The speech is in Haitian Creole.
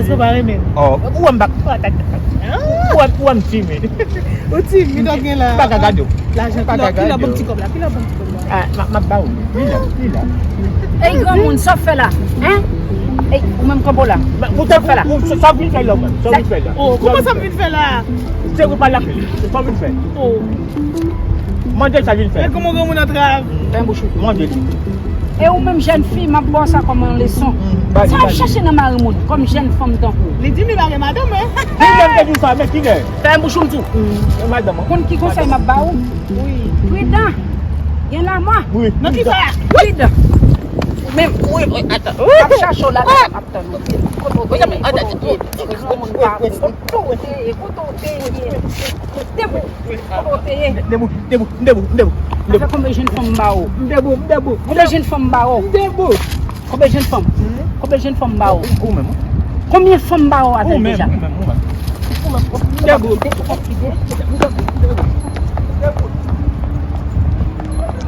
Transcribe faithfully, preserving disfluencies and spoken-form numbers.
Sa pa renmen. Oh, ou wè m pa. Ou wè m, ou wè m timid. Ou timid, ok la. M pa ka gade w. Lajan, Pa ki ka lè, ki lè gade ban m w. ti kòb la, ki lè ban m ti kòb la. Ah, m ap, m ap ba ou. Li la, li la. Ey, granmoun, sa w fè la? Hein? Ey, ou menm kanpo la. Ou te fè la. Sa w vin fè la, ou menm. Sa w vin fè la. Oh, kòman sa m vin fè la? Se ou pa la. Sa w vin fè. Oh, Mande sa l vin fè. Men kòman granmoun antrav? Fè bouch ou. Mande li. E ou menm jèn fi, m ap ba w sa kòm yon leson. Ba li, Sa w ba ap li. Chache nan mari moun, kòm jèn fanm tankou w. Li di m li pa gen madanm, wi. Kilè m te di w sa, men kilè? Fè bouch ou m di w. E madanm an. Konn ki konsèy m ap ba w? Wi. Pridan. Gen lanmò. Wi. Nan ki sa? Pridan. Ou menm, wi, wi, ata. Ap chache w la, la, ap tann ou. Kote w te ye, kote w te ye. Granmoun pa kote w te ye, kote w te ye. Debout. Kote w te ye. Debout, debout, debout, debout. Sa fè konbyen jèn fanm m ba w? M debout, m debout. Konbyen jèn fanm m ba w? M debout. Konbyen jèn fanm? Konbyen jèn fanm m ba w? Ou menm. Konbyen fanm m ba w avè Ou l menm, deja? Ou menm, ou menm. Ou menm. M debout.